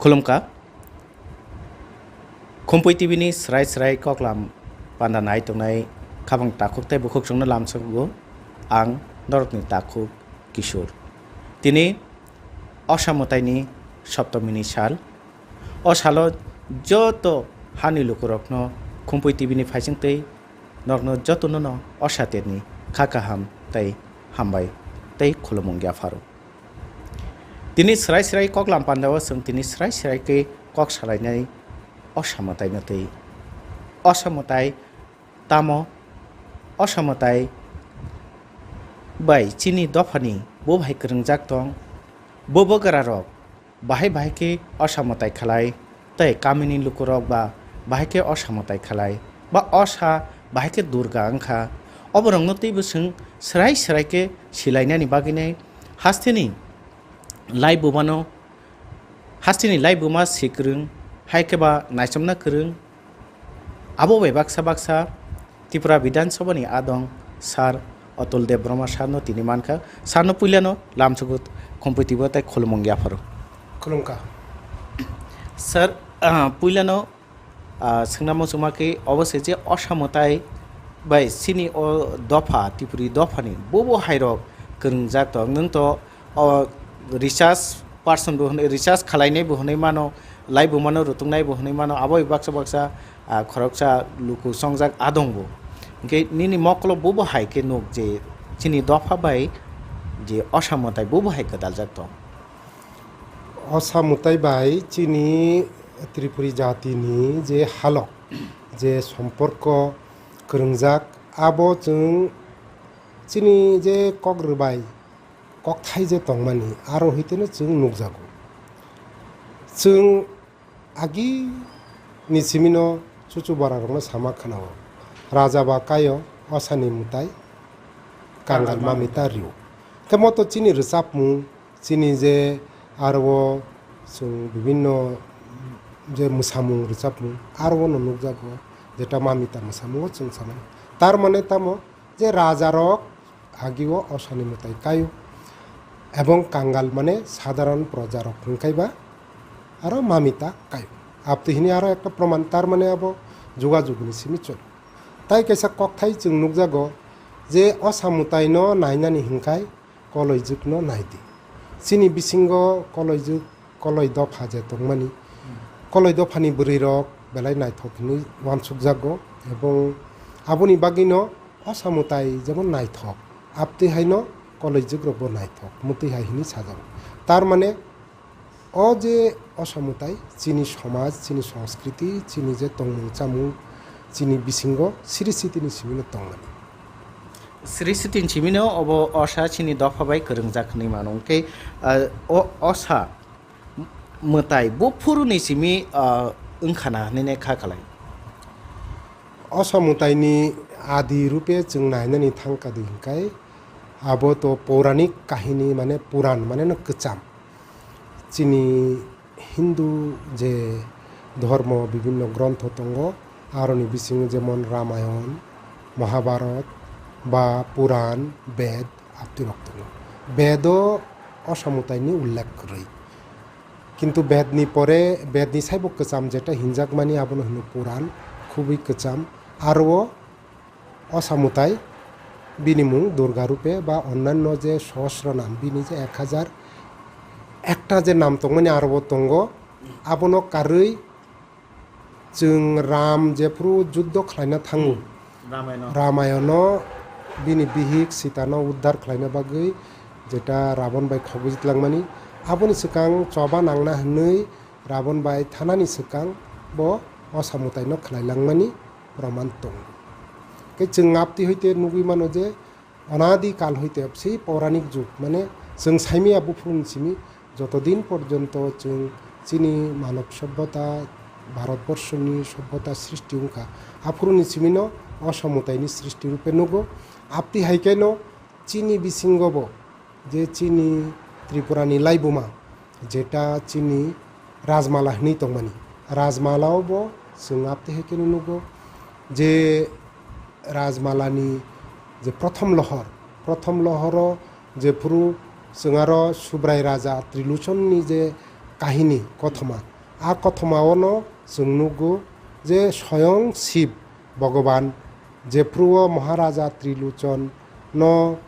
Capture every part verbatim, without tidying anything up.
Khulumkha. Khumpui T V ni srai srai koklam panda nai tongnai khabang takhuk tei bukhuk chwngno lamsogo ang norokni takhuk Kishore. Tini Osa mwtaini Saptamini sal. O salo joto hani lukurokno Khumpui T V ni phaising tei norokno jotono no Osa terni kha kaham tei hambai tei khulumung yapharo. Tini srai srai koklam pandao chwng tini srai srai khe kok salainai Osa mwtaino tei Osa mwtai tamo Osa mwtai bai chini dophani bo bahai kwrwngjak tong, bo bwgrarok bahai bahai khe Osa mwtai khalai tei kamini lukurok ba bahai khe Osa mwtai khalai ba Osa bahai khe Durga wngkha. Oborokno teibo chwng srai srai khe silainani bagwinai hasteni lai bumano, hasteni lai buma si kwrwng, hai khe ba naichomna kwrwng. Abo bai baksa baksa Tripura Bidhan Sabha ni adong Sir Atul Debbarma sir no tini mankha. Sir no puilano lamsugo Khumpui T V tei khulumung yapharo. Khulumkha. Sir, ah, puilano, ah, swngna muchungma khe obo se je Osa mwtai bai chini o dopha, Tripuri dophani bobo hairok kwrwngjak tong. Nwng to o research person bo hwnwi, research khwlainai bo hwnwi mano, lai bo mano, rutungnai bo hwnwi mano, abo baksa baksa, ah, khoroksa luku chongjak adong bo. Hinkhe nini mokolo bobo hai khe nuk je chini dopha bai je Osa mwtai bobo hai kwdaljak tong. Osa mwtai bai chini Tripuri jatini je halok, je somporko kwrwngjak, abo chwng chini je kok rwbai kokthai je tongmani, aro hwiteno chwng nukjago. Chwng agi ni simino chuchu borarokno sama khwnao, "Raja ba kaio, Osani mwtai kangal mamita rio." Tei moto chini rwchapmung, chini je aro chwng bibinno je mwsamung rwchapmung, aro no nukjago, jeta mamita mwsamungo chwng samani. Tar mane tamo je rajarok agio Osani mwtai kaio, ebong kangal mane sadharon projarok hwnkhe ba aro mamita kaio. Abtwi hini aro ekta proman, tar mane abo jugajugni simi cholo. Tai kaisa kokthai chwng nukjago je Osa mwtaino nainani hwnkhai koloijwkno naidi. Chini bisingo koloijwk, koloi dopha je tongmani, koloi dophani bwrwirok belai naithok hinwi uansukjago, ebong aboni bagwino Osa mwtai jemon naithok, abtwi haino koloijwkrokbo naithok, mwtwi hai hinwi sajago. Tar mane, o je Osa mwtai chini somaj, chini songskriti, chini je tongmung chamung, chini bisingo siri sitini simino tongmani. Siri sitini simino obo Osa chini dopha bai kwrwngjak hinwi mano. Hwnkhe, ah, o Osa mwtai buphuruni simi, ah, wngkhana hinwi kha khalai. Osa mwtaini adi rupe chwng nainani thangkha di hwnkhe, abo to pouranik kahini, mane puran, mane no kwcham. Chini Hindu je dhormo bibinno grontho tongo, aroni bisingo jemon Ramayon, Mahabharat ba Puran, Ved, abtirok tongo. Vedo Osa mwtaini ullekh kwrwi. Kintu Vedni pore, Vedni saibo kwcham jeta hinjakmani abono hino Puran, khubui kwcham. Aro Osa mwtai, bini mung Durga rupe ba onnanno je sohosro nam, bini je ek hajar ekta je nam tongmani arobo tongo, abono karwi chwng Ram jephuru juddo khlaina thango, Ramayono. Ramayono bini bihik Sitano uddhar khlaina bagwi jeta Rabon bai khogwi twlangmani, aboni swkang choba nangna hwnwi Rabon bai thanani swkang bo Osa mwtaino khlai langmani proman tongo. Khe chwng abtwi hoite nugwi mano je onadi kal hoite se pouranik jug, mane chwng saimaya buphuruni simi joto din porjonto chwng chini manob sobbota, Bharatborsoni sobbota srishti wngkha, aphuruni simino Osa mwtaini srishti rupe nugo. Abtwi hai kheno chini bisingo bo je chini Tripurani laibuma, jeta chini Rajmala hwnwi tongmani, Rajmalao bo chwng abtwi hai kheno nugo je Rajmalani je prothom lohor, prothom lohoro jephuru chwng aro Subrai Raja Trilochonni je kahini kothoma, A kothoma o no chwng nugo je soyong Shiv Bhagavan jephru o Maharaja Trilochon no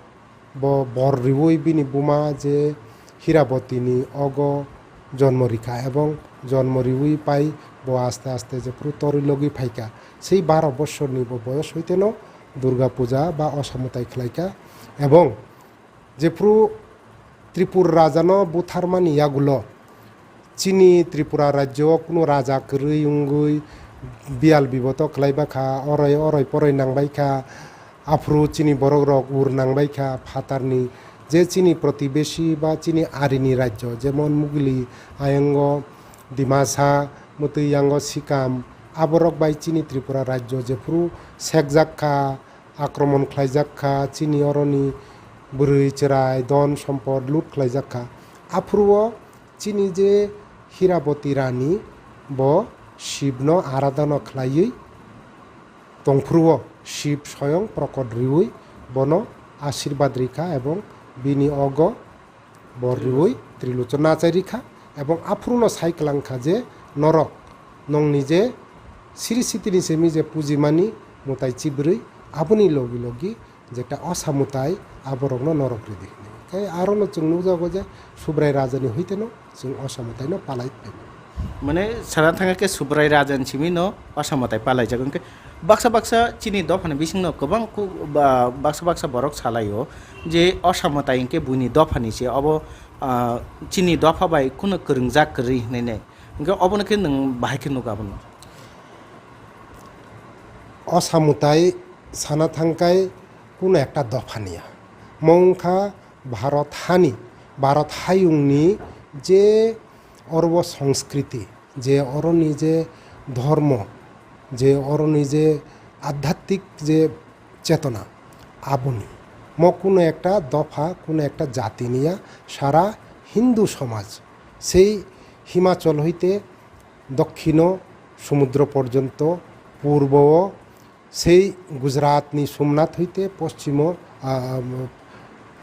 bo bor riwi bini buma je Hiraboti ni ogo jonmo rikha ebong jonmo riwi pai bo aste aste jephru torwi logwi phaikha. Sei baro bosorni bo boyos hoiteno Durga puja ba Osa mwtai khlaikha ebong jephru Tripur rajano butharmani yagulo chini Tripura rajyo o kunu raja kwrwi wngwi biyal biboto khlaiba kha, oroi oroi poroi nangbai kha, aphuru chini borok rok ur nangbai kha phatarni je chini protibesi ba chini arini rajyo jemon Mugili, ayango Dimasa, mwtwi yango Sikam, aborok bai chini Tripura rajyo jephuru sekjak kha, akromon khlaijak kha, chini oroni bwrwi chwrai, don sompod lut khlaijak kha. Aphuru o chini je Hiraboti Rani bo Shivno aradhana khlaiwi tongphuru o Shiv soyong prokot riwi bono ashirbad rikha ebong bini ogo bor riwi Trilochon achai rikha ebong aphuru no sai kwlang kha je norok nongni je siri sitini simi je pujimani mwtai chibrwi aboni logi logi jeta Osa mwtai aborokno norok ridi hwnwi. Tei aro no chwng nukjago je Subrai rajani hoiteno chwng Osa mwtaino palai phai. Mane sana thangkhe Subrai rajani simi no Osa mwtai palaijak hwnkhe baksa baksa chini dophani bisingno kwbang ku-, ba-, baksa baksa borok salaio je Osa mwtai hwnkhe buini dophani se obo, ah, chini dopha bai kunu kwrwngjak kwrwi hwnwi nai. Hwnkhe obono khe nwng bahai khe nugo abono. Osa mwtai sana thangkai kuno ekta dopha niya. Mo wngkha Bharat hani, Bharat hayungni je oro songskriti, je oroni je dhormo, je oroni je adhyatmik je chetona, aboni. Mo kuno ekta dopha, kuno ekta jati niya, sara Hindu somaj. Sei Himachal hoite dokkino sumudro porjonto, purbo o sei Gujaratni Somnath hoite poschimo, ah,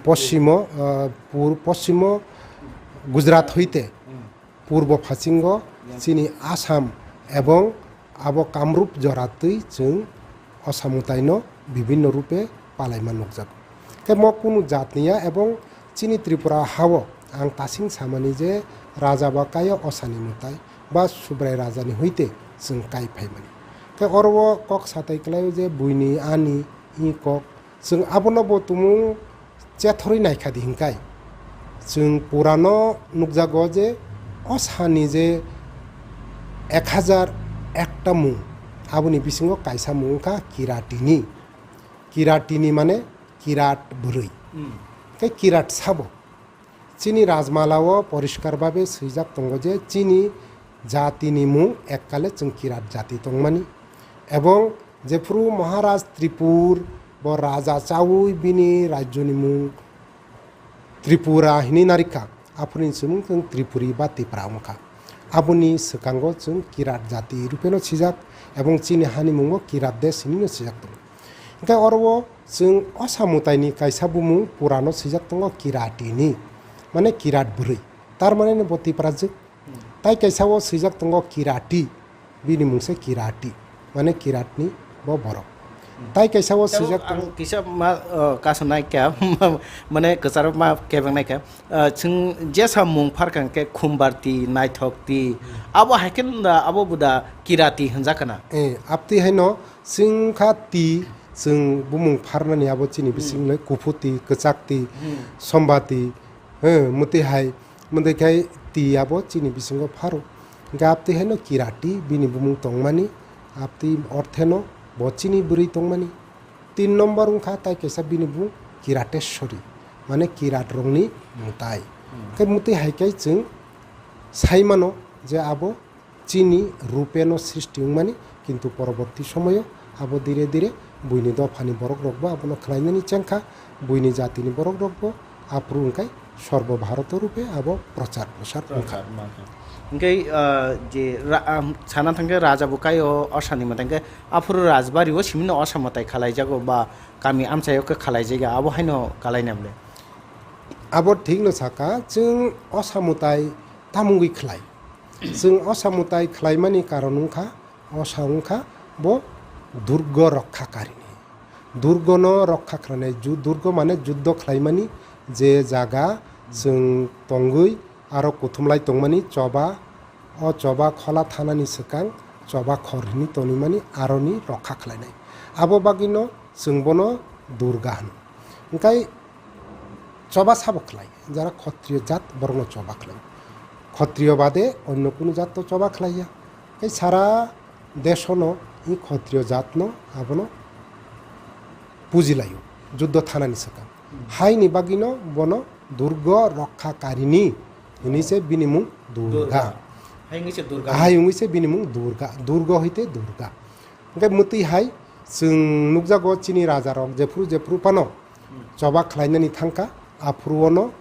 poschimo, ah, pur-, poschimo Gujarat hoite purbo phasingo chini Assam ebong abo Kamrup jora twi chwng Osa mwtaino bibinno rupe palaima nukjago. Tei mo kunu jat niya ebong chini Tripura hao ang tasing samani je raja ba kaio Osani mwtai ba Subrai rajani hoite chwng kai phaimani. Tei oro o kok satai klaio je buini ani i kok chwng abono bo tumung chethorwi naikha di hinkai. Chwng purano nukjago je Osani je ek hajar ekta mung, aboni bisingo kaisa mung wngkha Kiratini. Kiratini mane kirat bwrwi. Hmm. Tei kirat sabo. Chini Rajmala o poriskar babe swijak tongo je chini jatini mung ekkale chwng kirat jati tongmani. Ebong jephru Maharaj Tripur bo raja chaui bini rajyoni mung Tripura hinwi narikha, aphuruni se mung chwng Tripuri ba Tipra wngkha. Aboni swkango chwng kirat jati rupeno swijak ebong chini hani mungo kirat desh hinwino swijak tongo. Hwnkhe oro o chwng Osa mwtaini kaisa bumung purano swijak tongo Kiratini, mane kirat bwrwi. Tar mane bo Tiprajwk. Tai kaisa o swijak tongo Kirati, bini mung se Kirati, mane kiratni bo borok. Tai kaisa o Tebo swijak ang tongo. Kisa ma, uh, kasu nai kha, mane kwcharo ma kebeng nai kha. Uh, chwng jesa mung pharkang khe Khumbarti, Naithokti, abo hai khe da, abo buda Kirati hwnjak kana. Eh, abtwi haino chwng kha ti, chwng bumung pharnani abo chini Hmm. bising le Kuphuti, Kwchakti, Hmm. Sombati, he, mwtwi hai, mwtwi khai ti abo chini bisingo pharo. Hwnkhe abtwi haino Kirati bini bumung tongmani, abtwi ortheno bo chini bwrwi tongmani. Tin nombor wngkha tai kaisa bini bumung Kirateswari, mane kirat rokni mwtai. Hmm. Hwnkhe mwtwi hai khe chwng sai mano je abo chini rupeno srishti wngmani, kintu poroborti somoyo abo dire dire buini dophani borok rokbo abono khlainani chengkha, buini jatini borok rokbo aphuru wngkhai sorbo bharoto rupe abo prochar prochar wngkha. Prochar mankha. Hwnkhe, ah, je ra-, ah, sana thangkhe raja bo kaio Osani mwtai hwnkhe aphuru rajbari o simino Osa mwtai khalaijago ba kami amchaio khe khalaijago, abo haino kalainai bole? Abo thikno saka, chwng Osa mwtai tamungwi khlai. Chwng osa mwtai khlaimani karon wngkha, osa wngkha bo durgo rokha karini. Durgono rokha khlainai, ju-, durgo mane juddo khlaimani je jaga chwng tongwi aro kuthumlai tongmani choba, o choba khola thanani swkang choba khor hwnwi tonwimani aroni rokha khlainai. Abo bagwino chwng bono durga hwno. Hwnkhe choba sabo khlai, jara khotriyo jat borokno choba khlai. Khotriyo bade onno kunu jat to choba khlaiya. Tei sara desono i khotriyo jatno abono pujilaio, juddo thanani swkang. Haini bagwino bono durgo rokha karini hwnwi se bini mung Durga. Durga. Hai wngwi se Durga. Hai wngwi se bini mung Durga. Durgo hoite Durga. Hwnkhe mwtwi hai chwng nukjago chini rajarok jephru jephru phano choba khlainani thangkha, aphuru ono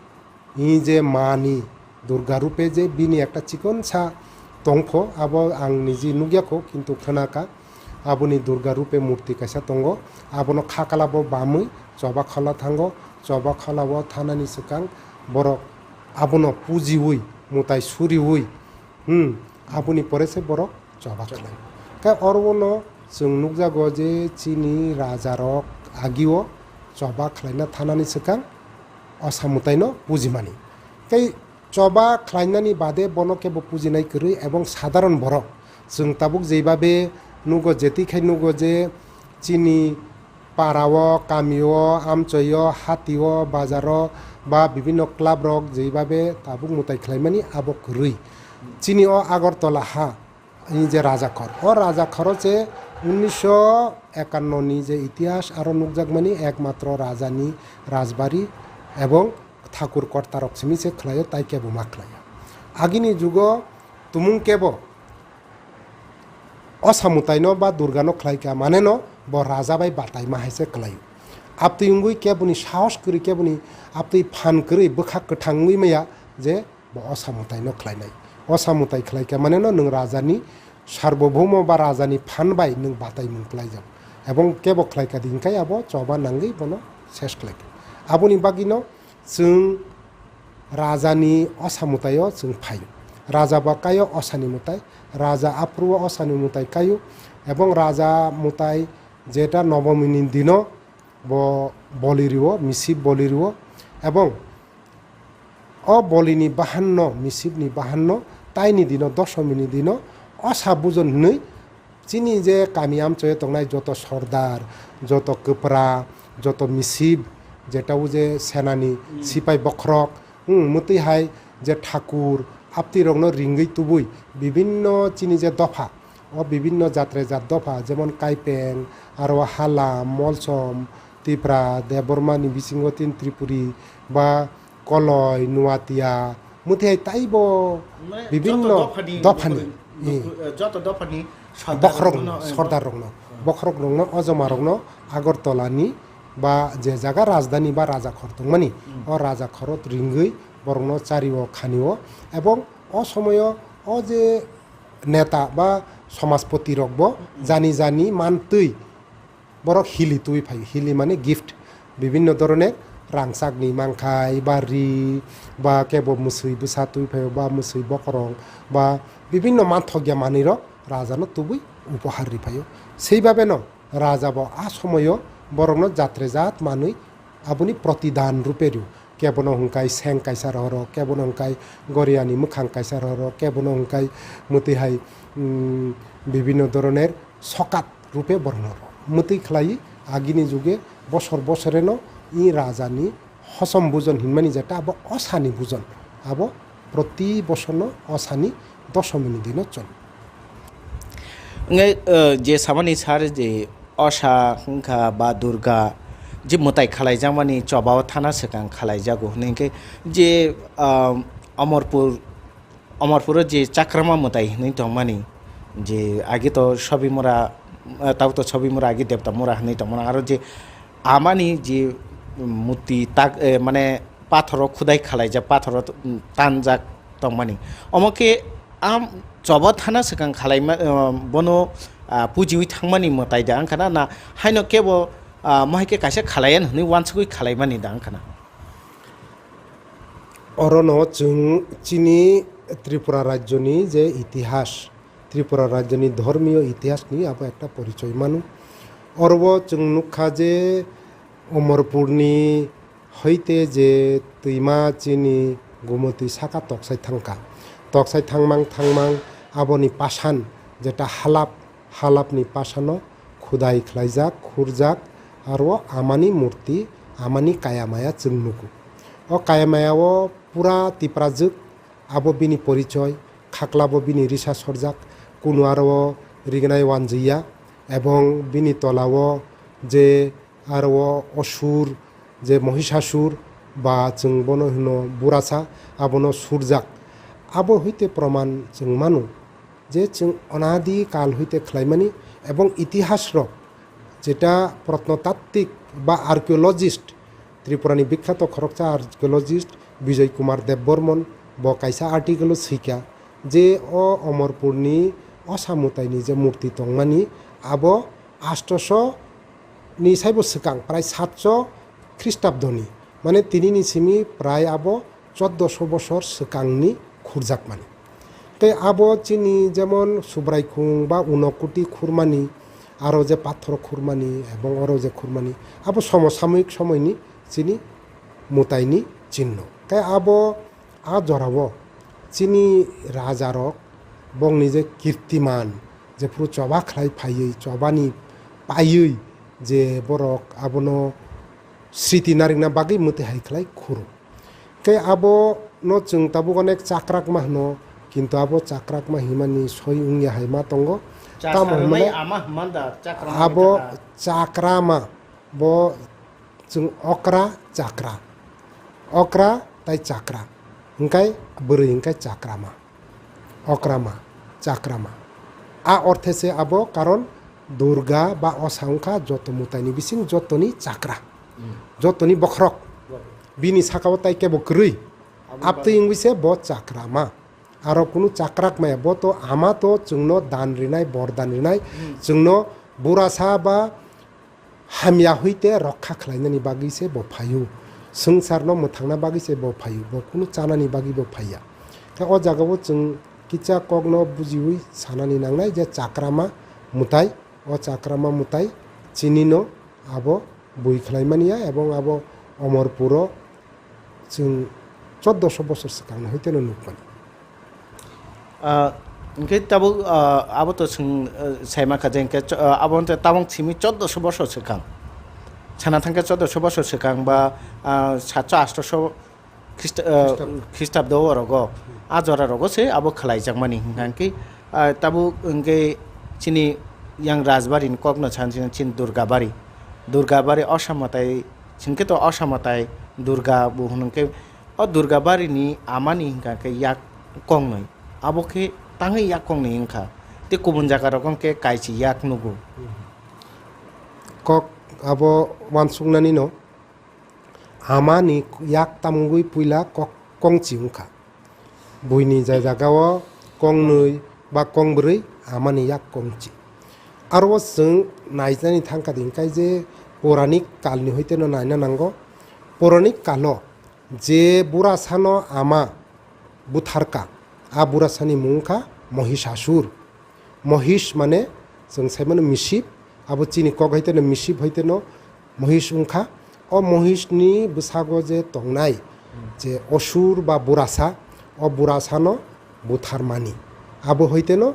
i je mani Durga rupe je bini ekta chikonsa tongpho, abo ang niji nukya kho, kintu khwnakha. Aboni Durga rupe murti kaisa tongo, abono khakalabo bamwi choba khola thango, choba kholao thanani swkang borok abono pujiwi, mwtai suriwi, hmm, aboni pore se borok choba khlai. Khe oro no chwng nukjago je chini rajarok agio choba khlaina thanani swkang osa mwtaino pujimani. Tei choba khlainani bade bono kebo pujinai kwrwi ebong sadharon borok. Chwng tabuk jeibabe nugo, jetwi khai nugo je chini parao, kamio, amchoio, hatio, bazaro ba bibinno club rok jeibabe tabuk mwtai khlaimani abo kwrwi. Chini o Agartala ha, ani je Rajakhor. O Rajakhoro se unisho ekanno ni je itihas aro nukjakmani ekmatro rajani rajbari ebong thakur kortarok simi se khlaio, tai kebo ma khlaio. Agini jugo tumung kebo osa mwtaino ba Durgano khlaikha, maneno bo raja bai bataima hai se khlaio. Abtwi wngwi keboni sahos kwrwi, keboni abtwi phan kwrwi, bwkha kwthang wngwi maya je bo osa mwtaino khlainai. Osa mwtai khlaikha maneno nwng rajani sarbobhoumo ba rajani phan bai nwng bataimung khlaijago. Ebong kebo khlaikha di hwnkhe abo choba nangwi bono ses khlaikha. Aboni bagwino chwng rajani osa mwtaio chwng phaio. Raja ba kaio osani mwtai, raja aphuru o osani mwtai kaio, ebong raja mwtai jeta nobomini dino bo boli rio, misip boli rio, ebong o bolini bahanno, misipni bahanno taini dino, dosomini dino osa bujon hwnwi chini je kami amchoyo tongnai joto sordar, joto kwpra, joto misip, jeta o je senani sipai bokhorok, hmm, mwtwi hai je thakur, aptwi rokno ringwi tubui bibinno chini je dopha, o bibinno jatre jat dopha, jemon Kaipeng, aro Hala, Molsom, Tipra, Debbarmani bisingo tin Tripuri, ba Koloi, Nuatia, mwthai taibo mane bibinno joto dophani dophani, nukui-, eh, nuku-, eh, joto dophani sordar bokhorok rokno, eh, sordar rokno, eh, bokhorok rokno, ojoma rokno Agartala ni ba je jaga rajdhani ba Rajakhor tongmani, hmm, o Rajakhoro ringwi borokno chario khanio, ebong o somoyo o je neta ba somajpoti rokbo, hmm, jani jani mantwi borok hili tubui phaio, hili mane gift, bibinno dhoroner rangchakni mankhai ba ri ba kebo mwswi bwsa tubui phaio ba mwswi bokorong ba bibinno manthokya manwirok rajano tubui upohar ri phaio. Seibabeno raja bo a somoyo borokno jatre jat manwi aboni protidan rupe rio. Kebono hwnkhe seng kaisa rohoro, kebono hwnkhe goriani mwkhang kaisa rohoro, kebono hwnkhe mwtwi hai, mm, bibinno dhoroner sokat rupe borokno ro. Mwtwi khlai agini juge bosor bosoreno i rajani hosom bujon hinmani jeta abo osani bujon. Abo proti bosorno osani dosomini dino cholo. Nge, eh, je samani sar je osa wngkha ba Durga je mwtai khalaijakmani chobao thana swkang khalaijago hwnwi khe je, ah, Amarpur, Amarpuro je Chakrama mwtai hwnwi tongmani, je age to Sobimura, ah, tabuk to Sobimura age Debtamura hwnwi tongmani, aro je amani je murti tak, eh, mane pathoro khudai khalaijak, pathoro, mm, tanjak tongmani. Omo khe am choba thana swkang khalaima, eh, bono, ah, pujiwi thangmani mwtai da wngkha na, na haino kebo, ah, mohai khe kaisa khalaiyan hwnwi uansugwi khalaimani da wngkha na? Orono chwng chini Tripura rajyoni je itihas, Tripura rajyoni dhormiyo itihasni abo ekta porichoi mano. Orobo chwng nukha je Omorpurni hoite je twima chini Gumoti saka toksai thangkha. Toksai thangmang thangmang aboni pasan jeta halap, halapni pasano khudai khlaijak, khurjak, aro amani murti, amani kayamaya chwng nugo. O kayamaya o pura tiprajwk, abo bini porichoi, khaklabo bini risa sorjak, kunu aro rignai wanjwiya, ebong bini tolao je aro o osur, je Mohisasur, ba chwng bono hino burasa, abono surjak. Abo hoite proman chwng mano je chwng onadi kal hoite khlaimani, ebong itihas rok jeta protnotattwik ba archaeologist, Tripurani bikhyato khoroksa archaeologist Bijoy Kumar Debbarman bo kaisa article o swikha je o Omorpurni osa mwtaini je murti tongmani abo astoso ni saibo swkang, prai satso Khristabdoni, mane tinini simi prai abo choddoso bosor swkangni khurjakmani. Tei abo chini jemon Subraikhung ba Unokuti khurmani, aro je pathor khurmani ebong oro je khurmani, abo somosamoyik somoyni chini mwtaini chinno. Tei abo a jorao chini rajarok bongni je kirtiman, jephuru choba khlai phaiwi, chobani paiwi je borok abono sriti narikna bagwi mwtwi hai khlai khuro. Tei abo no chwng tabuk onek chakrakma hwno, kintu abo chakrakma himani soi wngya hai ma tongo. Tamo hwnmale ama hwnmanda chakrama abo wngkha. Chakrama bo chwng okra chakra. Okra tai chakra. Hwnkhe bwrwi hwnkhe chakrama. Okrama, chakrama. A orthe se abo karon Durga ba osa wngkha joto mwtaini bising jotoni chakra, jotoni bokhorok. Bini sakao tai kebo kwrwi. Abtwi wngwi se bo chakrama. Aro kunu chakrak maya, bo to ama to chwngno dan rinai, bor dan rinai, chwngno burasa ba hamya hoite rokha khlainani bagwi se bo phaio. Swngcharno mwthangna bagwi se bo phaio. Bo kunu chanani bagwi bo phaiya. Khe o jagao chwng kisa kokno bujiwi sanani nangnai je chakrama mwtai, o chakrama mwtai chinino abo bui khlaimani ya, ebong abo Omorpuro chwng choddoso bosor swkangni hoiteno nukmani. Ah, hwnkhe tabuk, ah, abo to chwng, ah, saima kha je hwnkhe cho-, ah, abo hwnkhe tabuk simi choddoso bosor swkang. Sana thangkhe choddoso bosor swkang ba, ah, satso astoso Christa-, ah, Christabdo. Christabdo o rogo, a jora rogo se abo khlaijakmani hwnkha hwnkhe, ah, tabuk hwnkhe chini yang Rajbari ni kokno san chini, chini Durgabari. Durgabari osa mwtai, chwngkhe to osa mwtai Durga bo hwnkhe, o Durga barini amani hwnkha khe yak kongnwi, abo khe tangwi yak kongnwi wngkha, tei kubun jaga rogo hwnkhe kaichi yak nugo. Kok abo uansuknanino amani yak tamungwi puila kok kongchi wngkha. Buini je jagao kongnwi ba kongbrwi amani yak kongchi. Aro chwng nainani thangkha di hwnkhe je Puranik kalni hoiteno naina nango. Puranik kalo je burasano ama butharka, a burasani mung wngkha Mohisasur. Mohish mane chwng saimano misip, abo chini kok haiteno misip haiteno Mohish wngkha. O Mohishni bwsago je tongnai je osur ba burasa, o burasano butharmani. Abo haiteno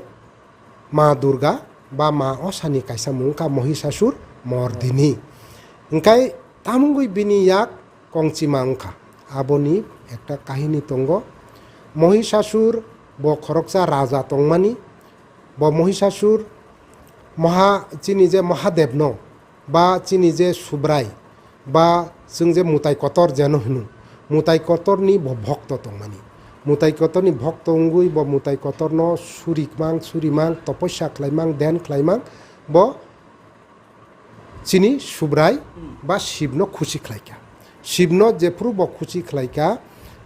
Ma Durga ba Ma Osani kaisa mung wngkha Mohisasur Mordini. Hwnkhe tamungwi bini yak kongchima wngkha. Aboni ekta kahini tongo. Mohisasur bo khoroksa raja tongmani. Bo Mohisasur Moha-, chini je Mahadevno ba chini je Subrai ba chwng je Mutai Kotor jeno hwno, Mutai Kotorni bo bhokto tongmani. Mutai Kotorni bhokto wngwi bo Mutai Kotorno surikmang, surimang, topossa khlaimang, dhyan khlaimang, bo chini Subrai ba Shibno khusi khlaikha. Shibno jephuru bo khusi khlaikha,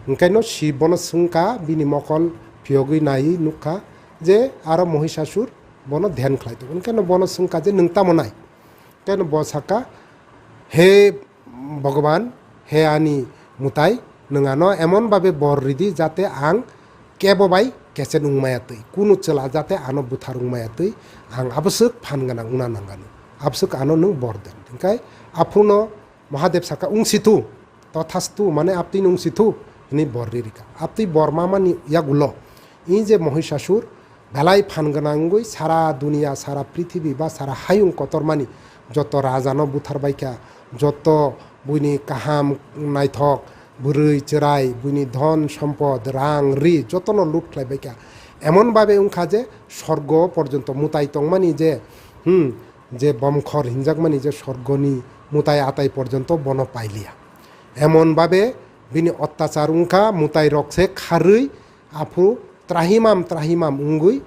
hwnkhaino Shib bono swngkha, bini mokol phiyogwi naiwi nukha je aro Mohisasur bono dhyan khlai tongo. Hwnkhaino bono swngkha je, "Nwng tamo nai?" Hwnkhaino bo sakha, "He Bhagwan, he ani Mutai, nwng ano emon babe bor ridi jate ang kebo bai kecen wngmaya twi, kunu chwla jate ano buthar wngmaya twi, ang abwswk phan gwnang wngna nangani, abwswk ano nwng bor den. Hwnkhe aphuru no Mahadev saka, "Wngsithu, tothastu," mane, "Aptwi no wngsithu," hwnwi bor ri rikha. Aptwi bor mamani yagulo, i je Mohisasur, belai phan gwnang wngwi sara duniya, sara prithibi ba sara hayung kotormani joto rajano butharbaikha, joto buini kaham naithok bwrwi chwrai, buini dhon sompod, rang ri jotono lut khlaibaikha. Emon babe wngkha je sorgo porjonto mwtai tongmani je, hmm, je bomkhor hinjakmani je sorgoni mwtai atai porjonto bono pailiya. Emon babe bini ottachar wngkha, mwtai rok se kharwi aphuru trahimam trahimam wngwi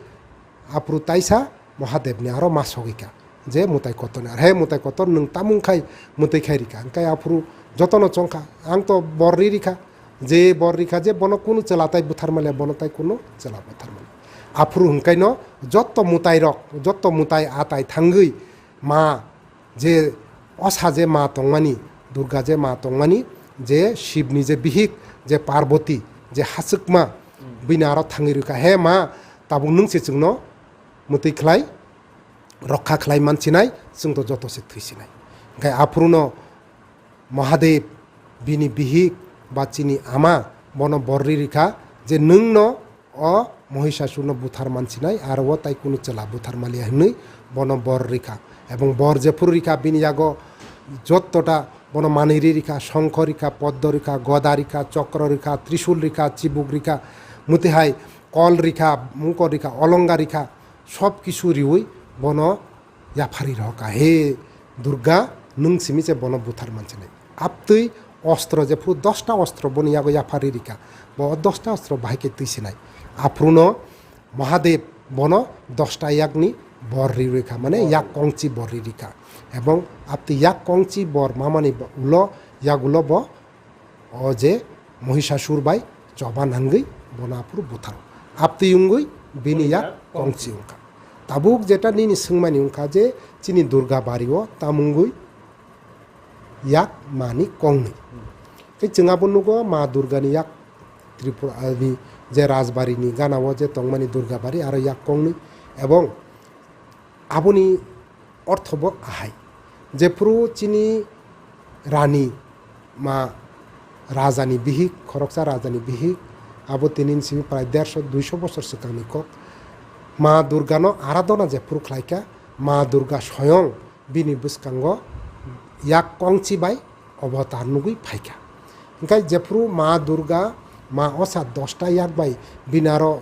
aphuru taisa Mahadevni aro ma sogwikha je mwtai kotorni. Ar he mwtai kotor, nwng tamung khai mwtai khai rikha. Hwnkhe aphuru jotono chongkha, ang to bor ri rikha, je bor rikha je bono kunu chwla tai buthar manliya, bono tai kunu chwla buthar manliya. Aphuru hwnkhaino jotto mwtai rok, jotto mwtai atai thangwi ma je osa je ma tongmani, Durga je ma tongmani, je Shibni je bihik, je Parvati, je hachwkma, bini aro thangwi rwkha, "He ma, tabuk nwng se chwngno mwtwi khlai, rokha khlai mansinai, chwng to joto se thwisinai." Hwnkhe aphuruno Mahadev, bini bihik ba chini ama, bono bor ri rikha je, "Nwngno o Mohisasurno buthar mansinai, aro o tai kunu chwla buthar manliya," hwnwi bono bor rikha. Ebong bor jephuru rikha, bini yago jottota bono manwi ri rikha, songkho rikha, poddo rikha, goda rikha, chokro rikha, trisul rikha, chibuk rikha, mwtwi hai kol rikha, mungkor rikha, olonga rikha, sob kisu riwi bono yaphari rwkha, "He Durga, nwng simi se bono buthar mansinai." Aptwi ostro jephuru dosta ostro boni yago yaphari rikha, bo dosta ostro bahai khe twisinai. Aphuruno Mahadev bono dosta yakni bor ri rikha, mane yak kongchi bor ri rikha. Ebong aptwi yak kongchi bor mamani ulo, yagulo bo o je Mohisasur bai choba nangwi bono aphuru butharo. Aptwi wngwi bini yak kongchi wngkha. Tabuk jeta nini swngmani wngkha je chini Durga bario tamungwi yak mani kongnwi. Tei chwng abo nugo ma Durgani yak Tripura ni je rajbarini ganao je tongmani Durga bari aro yak kongnwi, ebong aboni ortho bo ahai. Jephuru chini rani ma rajani bihik, khoroksa rajani bihik, abo tini simi prai derso duiso bosor swkangni kok. Ma Durgano aradhona jephuru khlaikha, Ma Durga soyong bini bwskango yak kongchi bai obotar nugwi phaikha. Hwnkhe jephuru Ma Durga, ma osa dosta yak bai bini aro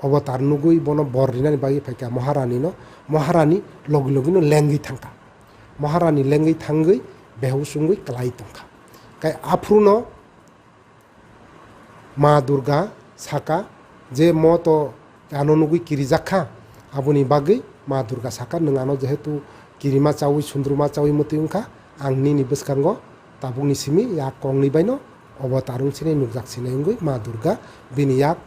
obotar nugwi bono bor rinani bagwi phaikha Maharani no, Maharani logi logi no lengwi thangkha. Maharani lengwi thangwi behus wngwi kwlai tongkha. Kai aphuru no Ma Durga saka je mo to ano nugwi kirijak kha, aboni bagwi Ma Durga saka, "Nwng ano jehetu kirima chawi sundruma chawi mwtwi wngkha, ang nini bwskango tabukni simi yak kongni baino obotar wng sinai, nukjak sinai," wngwi Ma Durga bini yak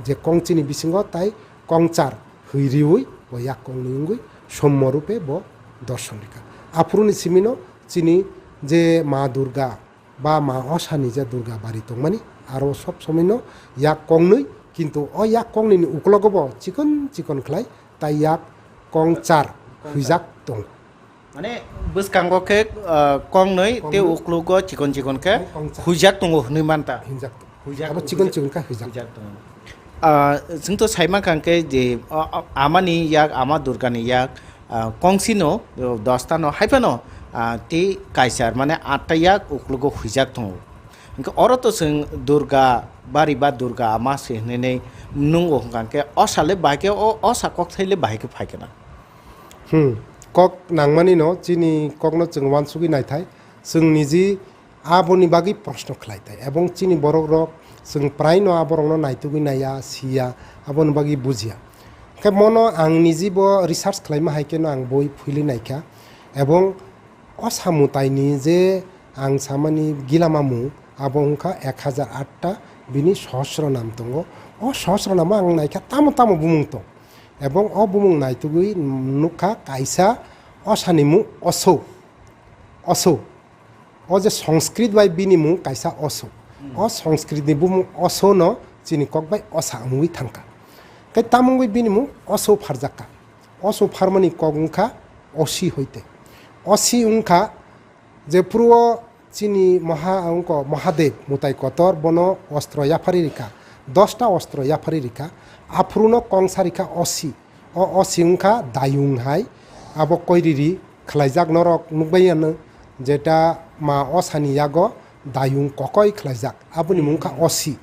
je kongchini bisingo tai kongchar hwi riwi bo yak kongni wngwi sommo rupe bo dorson rikha. Aphuruni simino chini je Ma Durga ba ma osani je Durga bari tongmani, aro sob somoino yak kongnwi, kintu o yak kongnwini uklogo bo chikon chikon khlai tai yak kongchar hwijak tongo. Mane bwskango khe, ah, kongnwi tei uklogo chikon chikon khe hwijak tongo hwnwi manta. Hwijak tongo. Hwijak abo chikon chikon khe hwijak. Hwijak tongo. Ah, chwng to sai mankha khe je, ah, ah, amani yak, ama Durgani yak, ah, kongsino, oh, dosta no, hai phano, ah, tei kaisar, mane atta yak uklogo hwijak tongo. Hwnkhe oro to chwng Durga bari ba Durga ama se hinwi nungo hwnkha khe, o sale bahai khe, o, o sa kok thaile bahai khe phai khe na. Hmm. Kok nangmani no, chini kok no chwng uansugwi naithai. Chwng niji aboni bagwi proshno khlai thai. Ebong chini borok rok chwng prai no aborok no naitugwi naiya, siya, aboni bagwi bujiya. Khe mono ang niji bo research khlaima hai khe no ang boi phuli naikha. Ebong o samwtai ni je ang samani gilama mung abo wngkha ek hajar atta bini sohosro nam tongo. O sohosro namo ang naikha tamo tamo bumung tong. Ebong o bumung naitugwi nukha kaisa osani mung Oso. Oso. O je Sanskrit bai bini mung kaisa Oso. Hmm. O Sanskrit ni bumung Oso no chini kok bai osa wngwi thangkha. Tei tamo wngwi bini mung oso pharjakha. Oso pharmani kok wngkha osi hoite. Osi wngkha jephuru o chini moha, wngkha Mahadev mutai kotor, bono ostro yaphari rikha, dosta ostro yaphari rikha, aphuruno kongsa rikha osi. O osi wngkha dayung hai, abo koiriri khlaijak norok nukbai ano, jeta ma osani yago dayung kokoi khlaijak, aboni mung wngkha osi.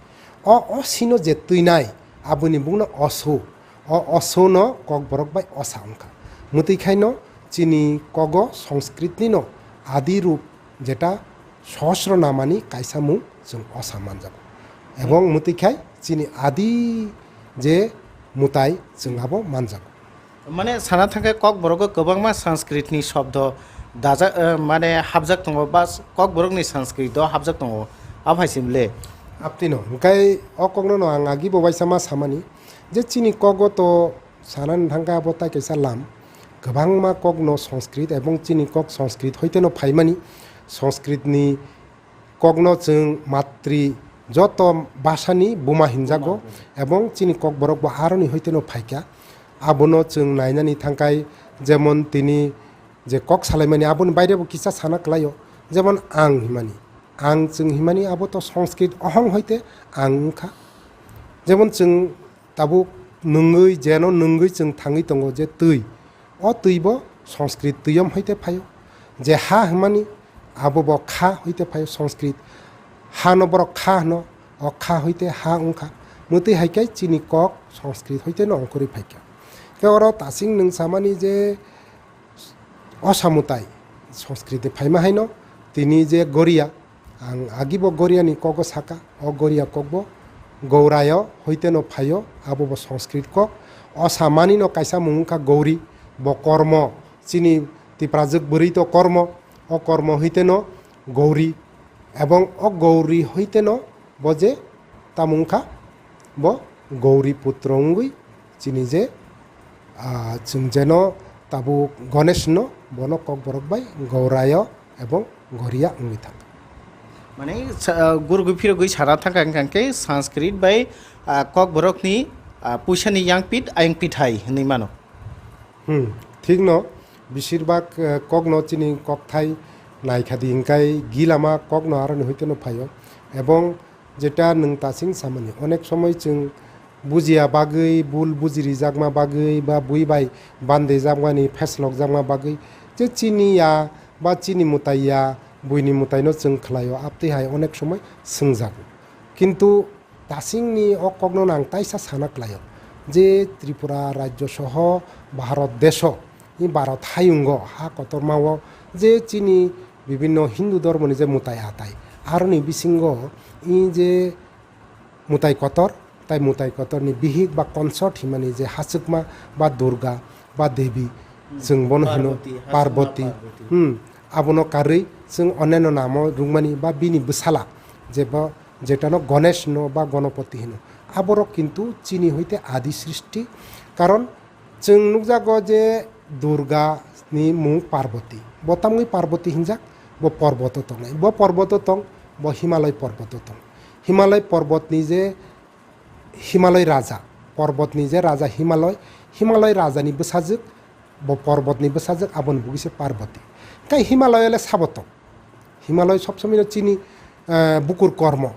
O osino je twinai, aboni bungno oso. O osono kokborok bai osa wngkha. Mwtwi khaino chini kogo Sanskritnino adi rup jeta Sahasranamani kaisa mung chwng osa manjago. Ebong mwtwi khai chini adi je mutai chwng abo manjago. Mane sana thangkhe kokborogo kwbangma Sanskritni shobdo daja-, eh, mane hapjak tongo ba s-, kokborokni Sanskrito hapjak tongo. Abo hai se bwle? Aptino, hwnkhe o kokno no ang agi bo waisa ma samani je chini kogo to sanani thangkhe abo tai kaisa lam. Kwbangma kokno Sanskrit ebong chini kok Sanskrit hoiteno phaimani. Sanskritni kokno chwng matri joto bhasani buma hinjago, ebong chini kokborok bo aroni hoiteno phaikha. Abono chwng nainani thangkhai, jemon tini je kok salaimani aboni bairebo kisa sana kwlaio, jemon ang himani. Ang chwng himani abo to Sanskrit ohong hoite ang wngkha. Jemon chwng tabuk nwngwi, jeno nwngwi chwng thangwi tongo je twi. O twi bo Sanskrit twiyom hoite phaio. Je ha hwnmani abo bo kha hoite phaio Sanskrit. Ha no borok kha hwno, o kha hoite ha wngkha. Mwtwi hai khe chini kok Sanskrit hoite no ongkhorwi phaikha. Khe oro tasing nwng samani je osa mwtai Sanskrit ni phaima haino tini je Goria, ang agi bo Goria ni kogo saka, o Goria kok bo Gourayo hoite no phaio, abo bo Sanskrit kok. Osa mani no kaisa mung wngkha Gouri, bo kormo, chini Tiprajwk bwrwi to kormo, o kormo hoite no Gouri, ebong o Gouri hoite no bo je tamo wngkha, bo Gauri putro wngwi chini je, ah, chwng jeno tabuk Ganesh no, bono kokborok bai Gaurayo ebong Goria wngwi thang. Mane, sa-, ah, gurugwi phirogwi sana thangkha hwnkha khe Sanskrit bai, ah, kokborokni, ah, puisani yangpit ayangpit hai hwnwi mano. Hmm, thik no, bisir bak, eh, kokno chini kokthai naikha di, hwnkhe gilama kokno aroni hoite no phaio. Ebong jeta nwng tasing samani, onek somoi chwng bujiya bagwi, bul buji rijakma bagwi, ba bui bai bandai jakmani pheslok jakma bagwi, je chini ya ba chini mwtai ya, buini mwtai no chwng khlaio, aptwi hai onek somoi swngjago. Kintu Tasingni o kokno ang taisa sana khlaio je Tripura rajyo soho Bharat deso, i Bharat hayungo ha kotormao je chini bibinno Hindu dhormoni je mwtai atai, aroni bisingo i je mwtai kotor, tai mwtai kotorni bihik ba consort himani je hachwkma ba Durga ba Devi, chwng bono hino Parvati, Parvati. Hachwkma Parvati. Hmm, abono karwi chwng oneno namo rwngmani ba bini bwsala je bo jetano Ganesh hino ba Ganapati hino. Aborok kintu chini hoite adi srishti. Karon chwng nukjago je Durga ni mung Parvati. Bo tamni Parvati hinjak, bo porboto tongnai. Bo porboto tong, bo Himalay porboto tong. Himalay porbotni je Himalay raja, porbotni je raja Himalay, Himalay rajani bwsajwk, bo porbotni bwsajwk, aboni bugwi se Parvati. Tei Himalaya le sabo tong? Himalaya sob somoi no chini, eh, bukur kormo,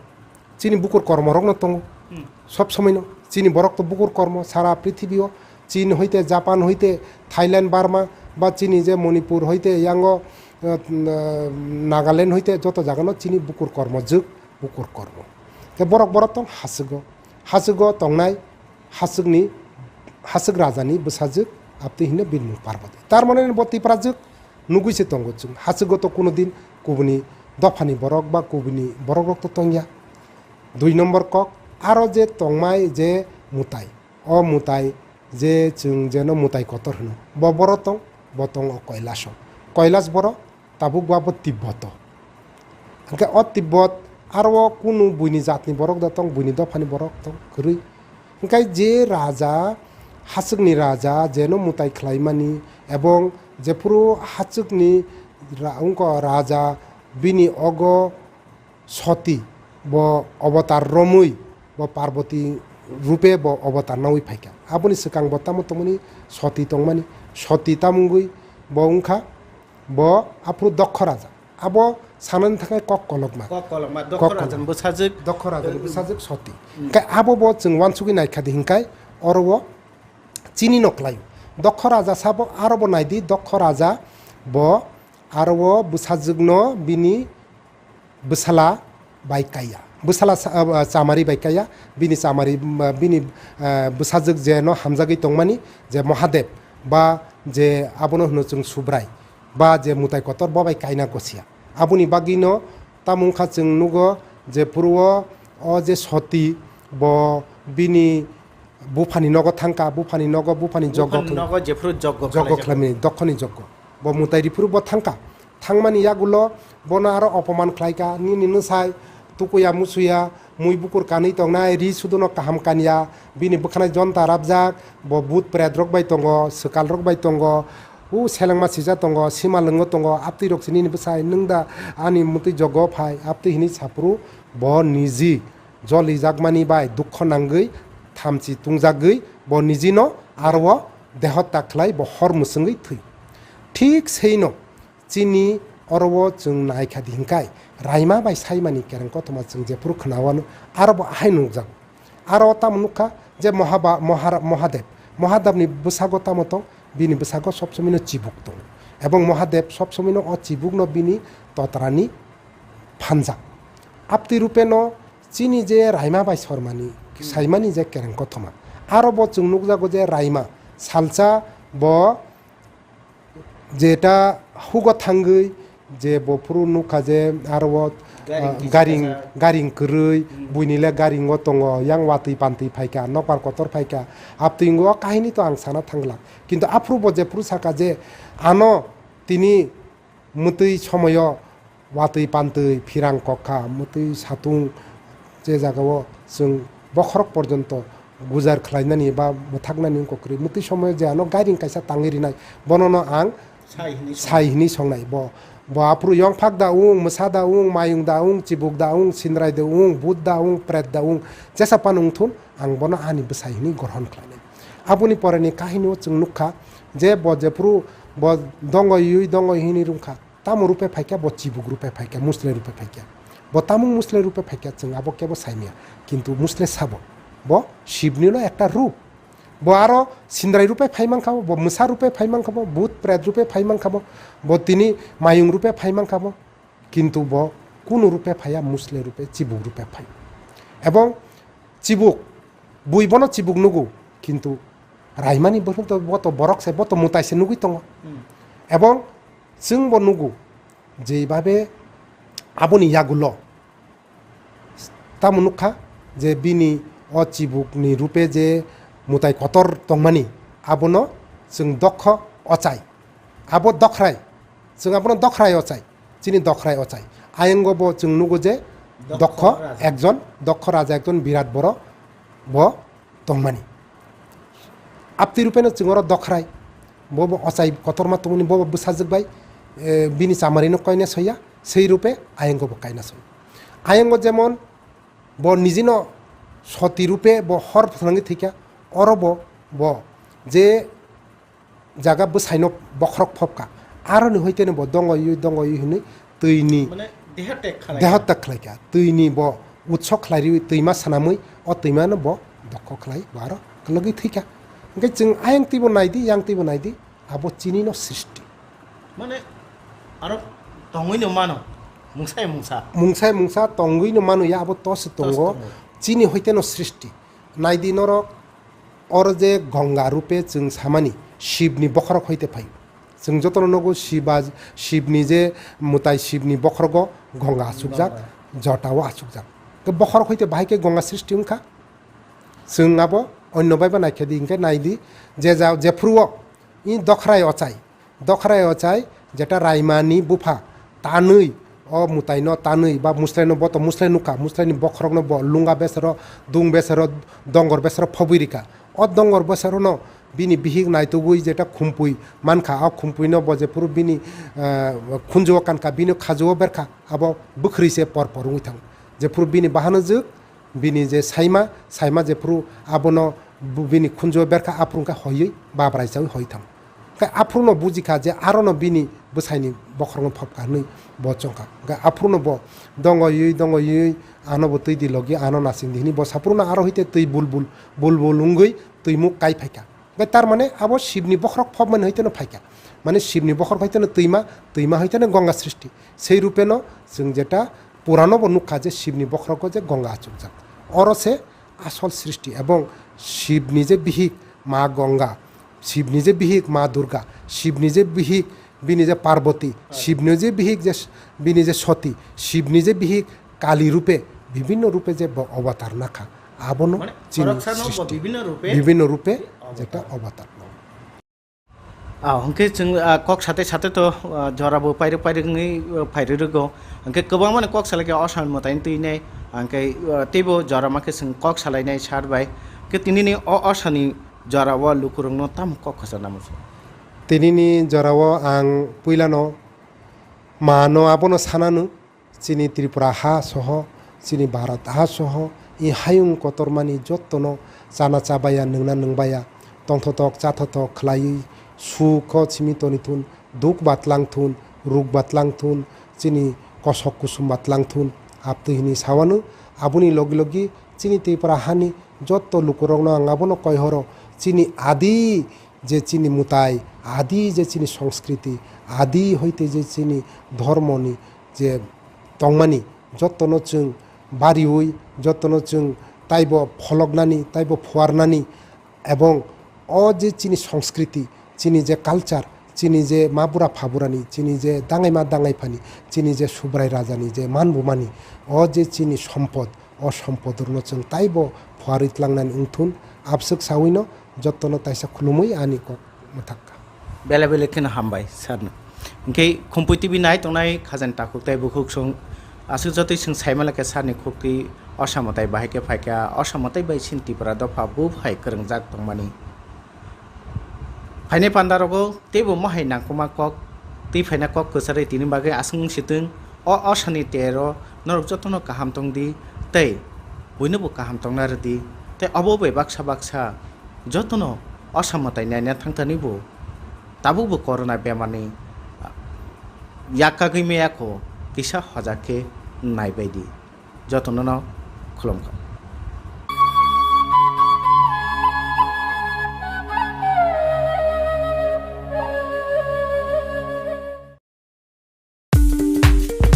chini bukur kormo rok no tongo. Hmm. Sob somoi no chini borok to bukur kormo sara prithibi o, Chin hoite, Japan hoite, Thailand, Burma, ba chini je Manipur hoite, yango, eh, Nagaland hoite, joto jaga no chini bukur kormo jwk, bukur kormo. Te borok borok tong hachwgo. Hachwgo tongnai hachwkni, hachwk rajani bwsajwk, aptwi hino bini mung Parvati. Tar mane bo Tiprajwk nugwi se tongo chwng. Hachwgo to kuno din kubuni dophani borok ba kubuni borok rok to tongya. Dui nombor kok, aro je tongmai je mwtai, o mwtai je chwng jeno mwtai kotor hino, bo boro tong, bo tong o Koilaso. Koilas boro, tabuk ba bo Tibboto. Hwnkhe o Tibbot aro o kunu buini jatni borok da tong, buini dophani borok tong kwrwi. Hwnkhe je raja, hachwkni raja, jeno mwtai khlaimani, ebong jephuru hachwkni ra-, wngkha raja, bini ogo Soti, bo obotar romwi, bo Parvati rupe bo avatar nawi phaikha. Aboni swkang bo tamo tongmani soti tongmani, soti tamungwi bo wngkha bo aphuru Dokho Raja. Abo sanani thangkhe kok kolokma. Kok kolokma, Kok Dokho Rajani kolokma. Bwsajwk. Dokho Rajani bwsajwk soti. Hmm. Khe abo bo chwng wansugwi naikha di hinkhai oro o chini no klai. Dokho Raja sabo aro bo naidi, Dokho Raja bo aro o bwsajwk no bini bwsala bai kaiya. Bwsala sa-, ah, chamari bai kaiya, bini chamari, ah, bini, ah, bwsajwk je no hamjagwi tongmani, je Mahadev, ba je abono hwno chwng Subrai, ba je Mwtai Kotor, bo bai kaina gosia. Aboni bagwino tamo wngkha chwng nugo je phuru o, o je soti, bo bini buphani nogo thangkha, buphani nogo, buphani joggo Buphani khlai-, nogo jephuru joggo joggo khlaijak. Khlaimani, Dokhoni joggo. Bo Mwtai riphuru bo thangkha. Thangmani yagulo bono aro opoman khlaikha, nini nwsai tukuya musuya, mui bukur kanwi tongnai, ri sudono kaham kanya, bini bwkhanai jonta rabjak, bo bhut pret rok bai tongo, swkal rok bai tongo, u selengma sijak tongo, sima lwngo tongo, aptwi rok se nini bwsai, nwng da ani mwtwi joggo phai, aptwi hinwi saphuru bo niji jolijakmani bai dukho nangwi thamchi tungjagwi bo nijino aro o deho tak khlai bo hor mwswngwi thwi. Thik seino chini oro o chwng naikha di hinkhai raima bai saimani kereng kothoma chwng jephuru khwnawano aro bo ahai nukjago. Aro tamo nukha je Mohaba-, Mohara-, Mohadev, Mohadevni bwsago tamo tong, bini bwsago sob somoino chibuk tongo. Ebong Mohadev sob somoino o chibukno bini totrani phanjak. Aptwi rupeno chini je raima bai sormani, Hmm. saimani je kereng kothoma. Aro bo chwng nukjago je raima salsa bo jeta hugo thangwi je bo phuru nukha je aro o, Garing ah, kisa garing, kasa. Garing kwrwi, Hmm. buini le garingo tongo, yang watwi pantwi phaikha, nokbar kotor phaikha. Aptwi wngwi o kahini to ang sana thangla. Kintu aphuru bo jephuru saka je ano tini mwtwi somoyo watwi pantwi phirang kokha, mwtwi satung je jagao chwng bokhorok porjonto gujar khlainani ba mwthaknani wngkha kwrwi. Mwtwi somoyo je ano gairing kaisa tangwi rinai, bonono ang Sai hwnwi song. Sai hwnwi songnai. Bo, bo aphuru yongphak da wng, mwsa da wng, mayung da wng, chibuk da wng, sindrai da wng, bhut da wng, pret da wng, jesa phano wngthun, ang bono ani bwsai hwnwi grohon khlainai. Aboni poreni kahinio chwng nukha je bo jephuru bo dongoi ui dongoi hwnwi rwngkha. Tamo rupe phaikha bo chibuk rupe phaikha, musle rupe phaikha. Bo tamung musle rupe phaikha chwng abo kebo saimya. Kintu musle sabo. Bo Shibnilo ekta rup. Bo aro sindrai rupe phai mankha bo, bo mwsa rupe phai mankha bo, bhut pret rupe phai mankha bo, bo tini mayung rupe phai mankha bo. Kintu bo kunu rupe phaiya, musle rupe, chibuk rupe phai. Ebong chibuk, bui bono chibuk nugo, kintu raimani bo to, bo to borok se, bo to mwtai se nugui tongo. Hmm. Ebong chwng bo nugo, jeibabe aboni yagulo tamo nukha je bini o chibukni rupe je mwtai kotor tongmani, abono chwng Dokho ochai. Abo Dokhrai, chwng abono Dokhrai ochai, chini Dokhrai ochai. Ayango bo chwng nugo je Dokho Dokho raja. Ekjon, Dokho raja ekjon birat borok bo tongmani. Aptwi rupeno chwng oro Dokhrai, bo bo ochai kotorma tongmani, bo bo bwsajwk bai, eh, bini chamarino koina soya, sei rupe ayango bo kaina soya. Ayango jemon bo nijino soti rupe bo hor phnangwi thwikha, oro bo, bo je jaga bwsaino bokhorok phobkha, aroni hoiteno bo dongoi dongoi hwnwi twini Mane deha tek khalai. Deha tek khlaikha. Twini bo utso khlai riwi twima swnamwi o twimano bo Dokho khlai bo aro kwlwgwi thwikha. Hwnkhe chwng ayang twibo naidi, yang twibo naidi, abo chinino srishti. Mane aro tongwi no mano, mungsa ya mungsa. Mungsa ya mungsa tongwi no mano ya, abo tosi tongo. Tosi tongo. Chini hoiteno srishti. Naidi norok, oro je Gonga rupe chwng samani, Shibni bokhorok hoite phai. Chwng jotono nogo Shiba, Shibni je mwtai Shibni bokhorogo Gonga achukjak, Gonga. Jotao achukjak. Ke bokhorok hoite bahai khe Gonga srishti wngkha. Chwng abo onno bai bo naikhe di, hwnkhe naidi, je ja, jephuru o i Dokhrai ochai, Dokhrai ochai, jeta Raimani bupha tanwi, o mwtaino tanwi, ba Muslaino bo to Muslai nukha, Muslaini bokhorokno bo lunga besero, dung besero, dongor besero phobwi rikha. O dongor beserono bini bihik naitugwi jeta khumpui mankha, o khumpuino bo jephuru bini, eh, khunjuo kankha, bini khajuo berkha, abo bwkhri se por por wngwi thango. Jephuru bini bahanojwk, Bini je saima, saima jephuru abono bu-, bini khunju berkha, aphuru wngkha hoiwi babrai chawi hoi thang. Khe aphuru no bujikha je aro no bini bwsaini bokhorokno phobkha hwnwi bo chongkha. Khe aphuru no bo dongo yui, dongo yui, ano bo twi di logi, ano nasing di hwnwi bo saphuru no aro hite twi bulbul, bulbul wngwi twimuk kai phaikha. Khe tar mane abo Shibni bokhorok phobmani hoiteno phaikha. Mane Shibni bokhorok hoiteno twima, twima hoiteno Ganga srishti. Sei rupeno chwng jeta Purano bo nukha je Shibni bokhorogo je Ganga achukjak. Oro se asol srishti ebong Shibni je bihik Ma Ganga, Shibni je bihik Ma Durga, Shibni je bihik bini je Parvati, Shibni je bihik je s-, bini je Sati, Shibni je bihik Kali rupe, bibinno rupe je bo avatar nakha, abono Mane, chini khoroksa no bo srishti. Bibinno rupe Bibinno rupe je avatar. Jeta avatar no. Ah, hwnkhe chwng, ah, kok sate sate to, ah, jora bo pairwk pairwk wngwi, ah, phairwk rwgo. Hwnkhe kwbangmani kok salai khe Osam mwtaini twi nai, hwnkhe, ah, teibo jora ma khe chwng kok salainai sar bai. Hwnkhe tinini o Osani jorao lukurokno tamo kok kwchar namo se? Tinini jorao ang puilano mano abono sananu, chini Tripura ha soho, chini Bharat ha soho, i hayung kotormani jottono chana chabaya, nwngna nwngbaya, tongthotok chathotok khlaiwi sukho simi toni thun, duk batlang thun, ruk batlang thun, chini kosok kusum batlang thun, aptwi hwnwi sawanu, aboni logi logi chini Tripura hani jotto lukurokno ang abono koi horo, chini adi je chini mwtai, adi je chini songskriti, adi hoite je chini dhormoni je tongmani, jottono chwng bariwi, jottono chwng taibo pholoknani, taibo phuarnani, ebong o je chini songskriti, chini je culture, chini je ma bura pha burani, chini je dangai ma dangai phani, chini je Subrai rajani je man bumani, o je chini sompod, o sompodrokno chwng taibo phuarwi tlangnani wngthun, abswk sawino jottono taisa khulumwi ani kok mwthakha. Belai belai kheno hambai sir no. Hwnkhe Khumpui T V nai tongnai khajani takhuk tei bukhuk song aswk jotoi chwng saimala khe sir ni khuktwi Osam mwtai bahai khe phaikha, Osam mwtai bai chini Tripura dopha buphai kwrwngjak tongmani. Phainai pandarogo teibo mohai nangkukma kok twi phaina kok kwcharwi tini bagwi aswk wng sitwng. O Osani tero norok jotono kaham tong di tei buinobo kaham tongna rw di tei obo bai baksa baksa jotono Osa mwtai naina thangthani bo tabukbo corona bemarni yak kagwi maya kho kisa hojak khe naibai di. Jotono no khulumkha.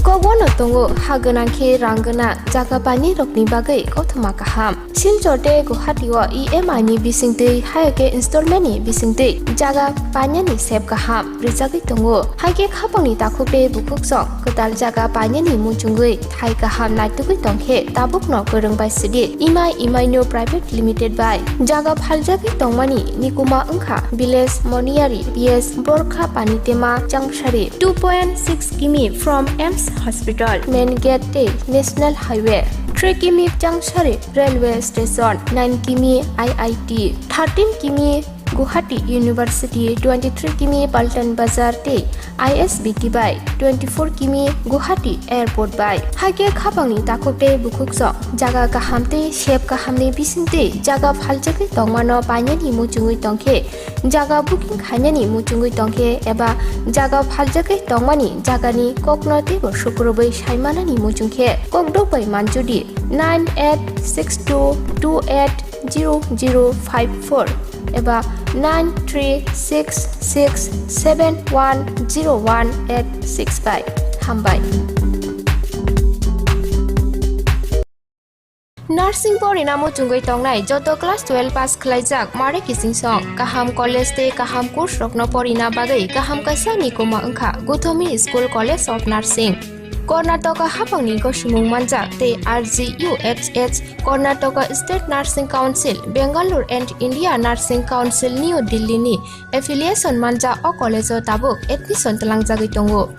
Kokbono tongo ha gwnang khe rang gwnang, jaga painai rokni bagwi kothoma kaham. Silchar tei Guwahati o E M I ni bisingtwi, haya khe installment ni bisingtwi jaga painani sep kaham rijagwi tongo. Hai khe khapangni takhuk tei bukhuk song kwtal jaga painani muchungwi thai kaham naitugwi tongkhe tabukno kwrwng bai sidi Imai Imaino Private Limited bai jaga phaljagwi tongmani nikuma wngkha Village Moniyari P S Borkha Panitema Changsari, two point six kimi from AIIMS Hospital, main gate tei National Highway, three kimi Changsari Railway Station, nine kimi I I T, thirteen kimi Guwahati University, twenty-three kimi Paltan Bazar tei I S B T bai, twenty-four kimi Guwahati Airport bai. Hai khe khapangni takhuk tei bukhuk song jaga kaham tei sep kahamni bisingtwi jaga phaljagwi tongmano painani muchungwi tongkhe, jaga booking khainani muchungwi tongkhe eba jaga phaljagwi tongmani jagani kokno teibo sukrubwi saimanani muchungkhe kokdok bai manjudi nine eight six two two eight zero zero five four eba nine three six six seven one zero one eight six bai. Hambai. Nursing porina muchungwi tongnai joto class twelve pass khwlaijak mare kiching song kaham college tei kaham course rokno porina bagwi kaham kaisa nikuma wngkha Guthomi School College of Nursing. Karnataka hapangni gosimung manjak tei R G U H H, Karnataka State Nursing Council, Bangalore and India Nursing Council, New Delhi ni affiliation manjak o college o tabuk admission twlangjagwi tongo.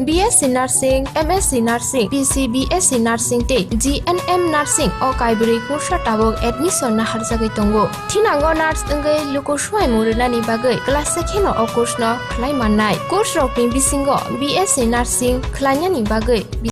B S C Nursing, M S C Nursing, P C B S C Nursing tei G N M Nursing o kaibrwi kursa tabuk admission naharjagwi tongo. Thinango nurse wngwi luku suaimung rwnani bagwi kwlasa kheno o course no khlai mannai. Course rokni bisingo B S C Nursing khlainani bagwi